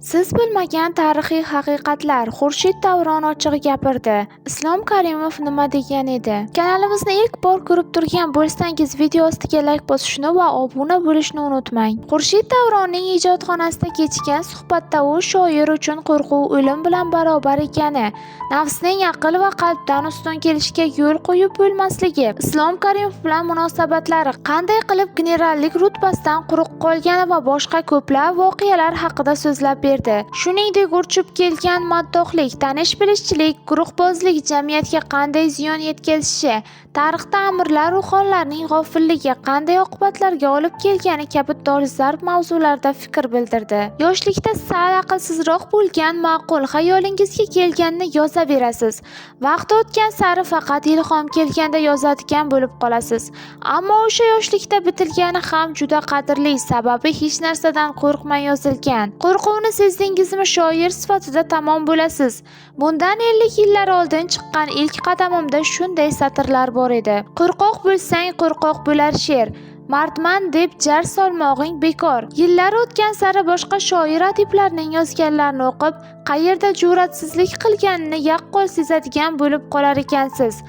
Siz bilmagan tarixiy haqiqatlar. Xurshid Davron ochiq gapirdi. Islom Karimov nima degan edi? Kanalimizni ilk bor ko'rib turgan bo'lsangiz, video ostiga layk bosishni va obuna bo'lishni unutmang. Xurshid Davronning ijodxonasida kechgan suhbatda u shoir uchun qo'rquv o'lim bilan barobar ekani, nafsning aql va qalbdan ustun kelishiga yo'l qo'yib bo'lmasligi, Islom Karimov bilan munosabatlari, qanday qilib generallik rutbasidan quruq qolgani va boshqa ko'plab voqealar haqida so'zlab berdi. Shuningdek, urchib kelgan maddohlik, tanish-bilishchilik, guruhbozlik jamiyatga qanday ziyon yetkazishi, tarixda amirlar xonlarning g'ofilligi qanday oqibatlarga olib kelgani kabi dolzarb mavzularda fikr bildirdi. Yoshlikda sal aqlsizroq bo'lgan ma'qul, xayolingizga kelganini yozaverasiz. Vaqt o'tgan sari faqat ilhom kelganda yozadigan bo'lib qolasiz. Ammo o'sha yoshlikda bitilgani ham juda qadrli, sababi hech narsadan qo'rqmay yozilgan. Qo'rquvni sezdingizmi, shoir sifatida tamom bo'lasiz. Bundan 50 yillar oldin chiqqan ilk qadamimda shunday satrlar bor edi. Qo'rqoq bo'lsang, qo'rqoq bo'lar sher. Mardman deb jar solmog'ing bekor. Yillar o'tgan sari boshqa shoir adiblarning yozganlarini o'qib, qayerda jur'atsizlik qilganini yaqqol sezadigan bo'lib qolar ekansiz.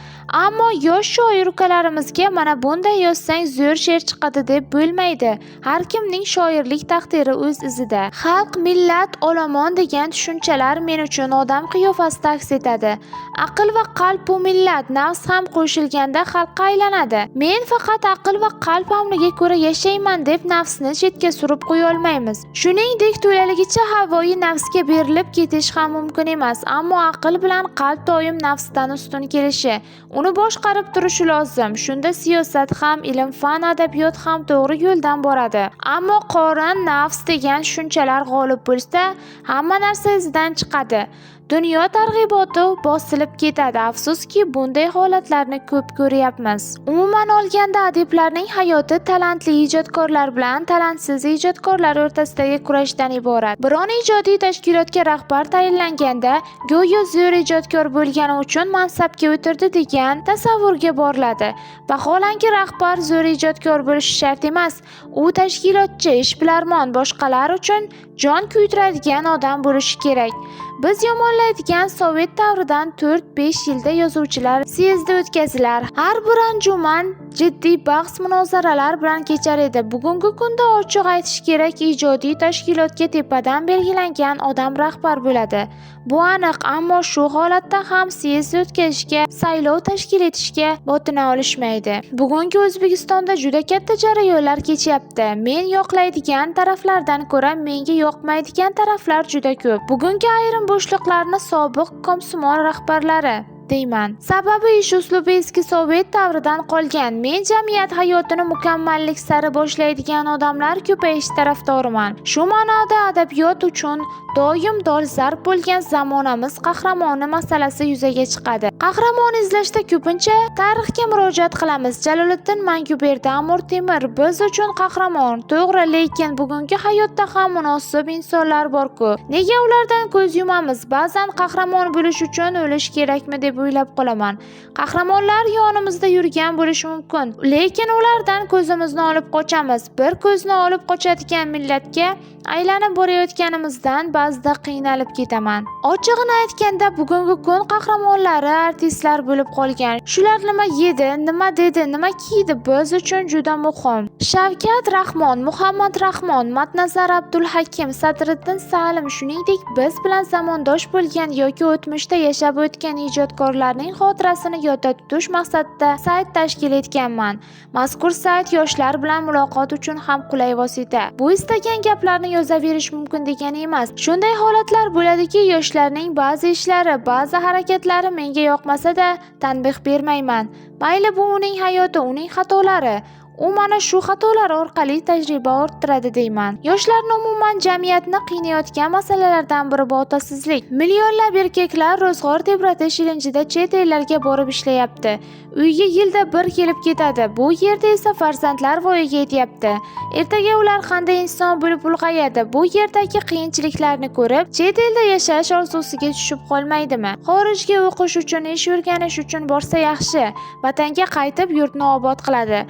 Ammo yosh shoir ukalarimizga mana bunday yozsang zo'r she'r chiqadi deb bo'lmaydi. Har kimning shoirlik taqdiri o'z izida. Xalq, millat, olomon degan tushunchalar men uchun odam qiyofasida aks etadi. Aql va qalb bu millat, nafs ham qo'shilganda xalqqa aylanadi. Men faqat aql va qalb amriga ko'ra yashayman deb nafsni chetga surib qo'ya olmaymiz. Shuningdek, to'laligicha havoyi nafsga berilib ketish ham mumkin emas, ammo aql bilan qalb doim nafsdan ustun kelishi, uni boshqarib turishi lozim. Shunda siyosat ham, ilm-fan, adabiyot ham to'g'ri yo'ldan boradi. Ammo qorin, nafs degan tushunchalar g'olib bo'lsa, hamma narsa izidan chiqadi. Dunyo targ'iboti bosilib ketadi. Afsuski, bunday holatlarni ko'p ko'ryapmiz. Umuman olganda, adiblarning hayoti talantli ijodkorlar bilan talantsiz ijodkorlar o'rtasidagi kurashdan iborat. Biron ijodiy tashkilotga rahbar tayinlanganda, go'yo zo'r ijodkor bo'lgani uchun mansabga o'tirdi degan tasavvurga boriladi. Vaholanki, rahbar zo'r ijodkor bo'lishi shart emas. U tashkilotchi, ishbilarmon, boshqalar uchun jon kuydiradigan odam bo'lishi kerak. Biz yomonlaydigan sovet davridan 4-5 yilda yozuvchilar syezdi o'tkazilar. Har bir anjuman jiddiy bahs munozaralar bilan kechar edi. Bugungi kunda ochiq aytish kerak, ijodiy tashkilotga tepadan belgilangan odam rahbar bo'ladi. Bu aniq, ammo shu holatda ham syezd o'tkazishga, saylov tashkil etishga botina olishmaydi. Bugungi O'zbekistonda juda katta jarayonlar kechyapti. Men yoqlaydigan taraflardan ko'ra menga yoqmaydigan taraflar juda ko'p. Bugungi ayrim bo'shliqlarni sobiq komsomol rahbarlari deyman. Sababi ish uslubi eski sovet davridan qolgan. Men jamiyat hayotini mukammallik sari boshlaydigan odamlar ko'payishi tarafdoriman. Shu ma'noda adabiyot uchun doim dolzarb bo'lgan zamonamiz qahramoni masalasi yuzaga chiqadi. Qahramon izlashda ko'pincha tarixga murojaat qilamiz. Jaloliddin Manguberdi, Amir Temur biz uchun qahramon. To'g'ri, lekin bugungi hayotda ham munosib insonlar bor-ku. Nega ulardan ko'z yumamiz? Ba'zan qahramon bo'lish uchun o'lish kerakmi deb o'ylab qolaman. Qahramonlar yonimizda yurgan bo'lishi mumkin, lekin ulardan ko'zimizni olib qochamiz. Bir ko'zni olib qochadigan millatga aylanib borayotganimizdan ba'zida qiynalib ketaman. Ochig'ini aytganda, bugungi kun qahramonlari artistlar bo'lib qolgan. Shular nima yedi, nima dedi, nima kiydi biz uchun juda muhim. Shavkat Rahmon, Muhammad Rahmon, Matnazar Abdulhakim, Sadriddin Salim, shuningdek biz bilan zamondosh bo'lgan yoki o'tmishda yashab o'tgan ijodkorlarning xotirasini yodda tutish maqsadida sayt tashkil etganman. Mazkur sayt yoshlar bilan muloqot uchun ham qulay vosita. Bu istagan gaplarni yozaverish mumkin degani emas. Shunday holatlar bo'ladiki, yoshlarning ba'zi ishlari, ba'zi harakatlari menga yoqmasa-da, tanbeh bermayman. Mayli, bu uning hayoti, uning xatolari. U mana shu xatolar orqali tajriba orttiradi deyman. Yoshlarni, umuman jamiyatni qiynayotgan masalalardan biri bu otasizlik. Millionlab erkaklar ro'zg'or tebratish ilinjida chet ellarga borib ishlayapti. Uyga yilda bir kelib ketadi. Bu yerda esa farzandlar voyaga yetyapti. Ertaga ular qanday inson bo'lib ulg'ayadi? Bu yerdagi qiyinchiliklarni ko'rib, chet elda yashash orzusiga tushib qolmaydimi? Xorijga o'qish uchun, ish o'rganish uchun borsa yaxshi. Vatanga qaytib yurtni obod qiladi.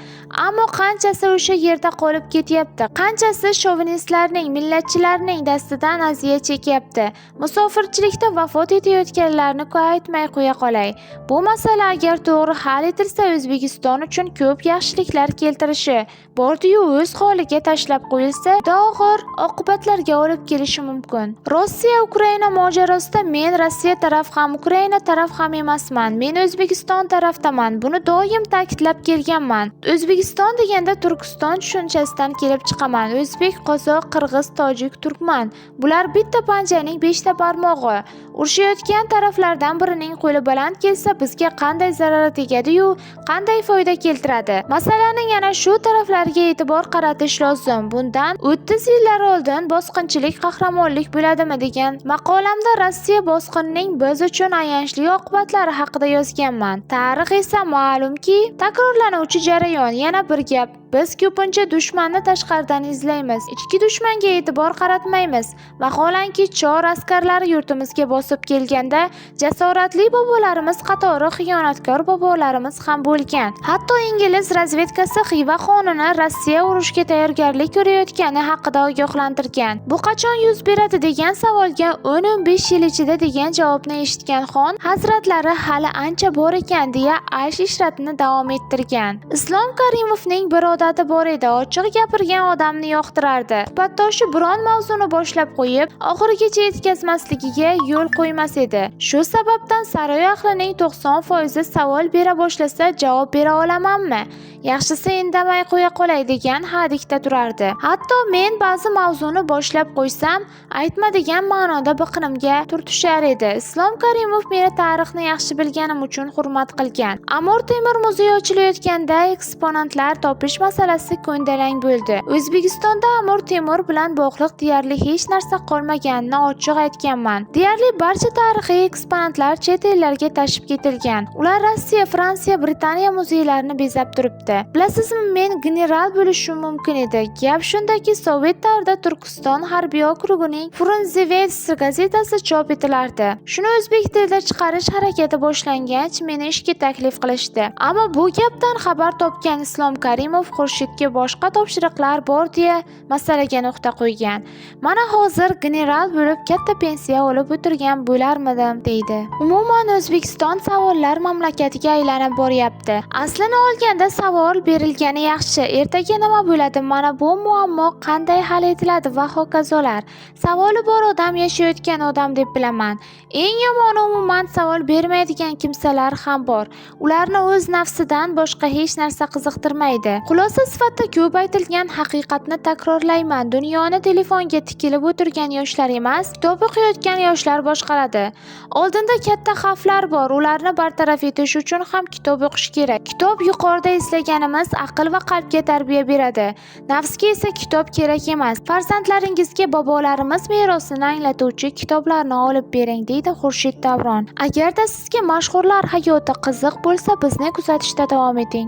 Ammo Ammo qanchasi o'sha yerda qolib ketyapti, qanchasi shovinistlarning, millatchilarning dastidan aziyat chekyapti. Musofirchilikda vafot etayotganlarni aytmay qo'ya qolay. Bu masala agar to'g'ri hal etilsa, O'zbekiston uchun ko'p yaxshiliklar keltirishi, bordi-yu o'z holiga tashlab qo'yilsa, juda og'ir oqibatlarga olib kelishi mumkin. Rossiya-Ukraina mojarosida men Rossiya taraf ham, Ukraina taraf ham emasman. Men O'zbekiston tarafdaman. Buni doim ta'kidlab kelganman. O'zbekiston deganda Turkiston tushunchasidan kelib chiqaman. O'zbek, qozoq, qirg'iz, tojik, turkman. Bular bitta panjaning 5 ta barmog'i. Urushayotgan taraflardan birining qo'li baland kelsa, bizga qanday zarar tegadi-yu, qanday foyda keltiradi? Masalaning ana shu taraflariga e'tibor qaratish lozim. Bundan 30 yillar oldin bosqinchilik qahramonlik bo'ladimi degan maqolamda Rossiya bosqinining biz uchun ayanchli oqibatlari haqida yozganman. Tarix esa ma'lumki, takrorlanuvchi jarayon. Yana bir gap, biz ko'pincha dushmanni tashqaridan izlaymiz, ichki dushmanga e'tibor qaratmaymiz. Vaholanki, chor askarlari yurtimizga bosib kelganda jasoratli bobolarimiz qatori xiyonatkor bobolarimiz ham bo'lgan. Hatto ingliz razvedkasi Xiva xonini Rossiya urushga tayyorgarlik ko'rayotgani haqida ogohlantirgan. Bu qachon yuz beradi degan savolga 10-15 yil ichida degan javobni eshitgan xon hazratlari hali ancha bor ekan deya aysh ishratini davom ettirgan. Islom Karimovning bir odati bor edi, ochiq gapirgan odamni yoqtirardi. Suhbatdoshi biron mavzuni boshlab qo'yib, oxirigacha yetkazmasligiga yo'l qo'ymas edi. Shu sababdan saroy ahlining 90% savol bera boshlasa, javob bera olamanmi? Yaxshisi indamay qo'ya qolay degan hadikda turardi. Hatto men ba'zi mavzuni boshlab qo'ysam, aytma degan ma'noda biqinimga turtishar edi. Islom Karimov meni tarixni yaxshi bilganim uchun hurmat qilgan. Amir Temur muzeyi ochilayotganda eksponatlar topish masalasi ko'ndalang bo'ldi. O'zbekistonda Amir Temur bilan bog'liq deyarli hech narsa qolmaganini ochiq aytganman. Deyarli barcha tarixiy eksponatlar chet ellarga tashib ketilgan. Ular Rossiya, Fransiya, Britaniya muzeylarini bezab turibdi. Bilasizmi, men general bo'lishim mumkin edi. Gap shundaki, Sovet davrida Turkiston harbiy okrugining Frunzevets gazetasi chop etilardi. Shuni o'zbek tilida chiqarish harakati boshlangach, meni ishga taklif qilishdi. Ammo bu gapdan xabar topgan Islom Karimov Xurshidga boshqa topshiriqlar bor deya masalaga nuqta qo'ygan. Mana hozir general bo'lib katta pensiya olib o'tirgan bo'larmidim, deydi. Umuman O'zbekiston savollar mamlakatiga aylanib boryapti. Aslini olganda savol berilgani yaxshi. Ertaga nima bo'ladi? Mana bu muammo qanday hal etiladi va hokazolar. Savoli bor odam yashayotgan odam deb bilaman. Eng yomoni umuman savol bermaydigan kimsalar ham bor. Ularni o'z nafsidan boshqa hech narsa qiziqtirmaydi. Xulosa sifatida ko'p aytilgan haqiqatni takrorlayman. Dunyoni telefonga tikilib o'tirgan yoshlar emas, kitob o'qiyotgan yoshlar boshqaradi. Oldinda katta xavflar bor. Ularni bartaraf etish uchun ham kitob o'qish kerak. Kitob yuqorida eslaganimiz aql va qalbga tarbiya beradi. Nafsga esa kitob kerak emas. Farzandlaringizga bobolarimiz merosini anglatuvchi kitoblarni olib bering, deydi Xurshid Davron. Agarda sizga mashhurlar hayoti qiziq bo'lsa, bizni kuzatishda davom eting.